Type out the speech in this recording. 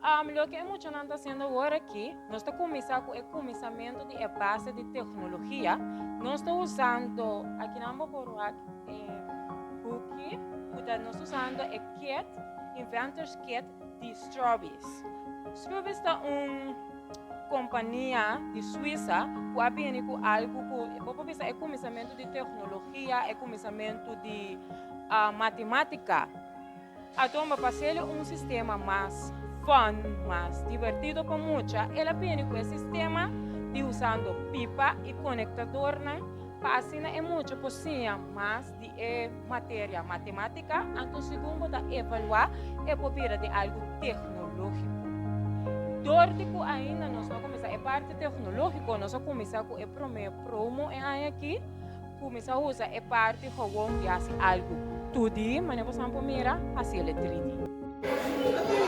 Loke e muchanan ta hasiendo awor aki, nos ta kuminsá ku e kuminsamentu di e base di teknologia. Nos ta usando, akinan bo por wak e buki ku ta nos ta usando e kit, Inventors Kit di Strawbees. Strawbees ta un kompania di Suisa ku a bini ku algu ku bo por bisa e kuminsamentu di teknologia, e kuminsamentu di matematika. A tuma pa sele un sistema mas fun, mas divertido pa mucha, el a bini ku e sistema di usando pipa i konektadornan pa asina e mucha por siña mas di e materia matematika, anto segun bo ta evaluá e por bira di algu teknológiko. Dor di ku ainda nos no a kuminsá e parti teknológiko, nos a kuminsá ku e promé promo e aña aki. Kuminsá usa e parti gewoon di hasi algu 2D, manera boso por mira, hasi el 3D.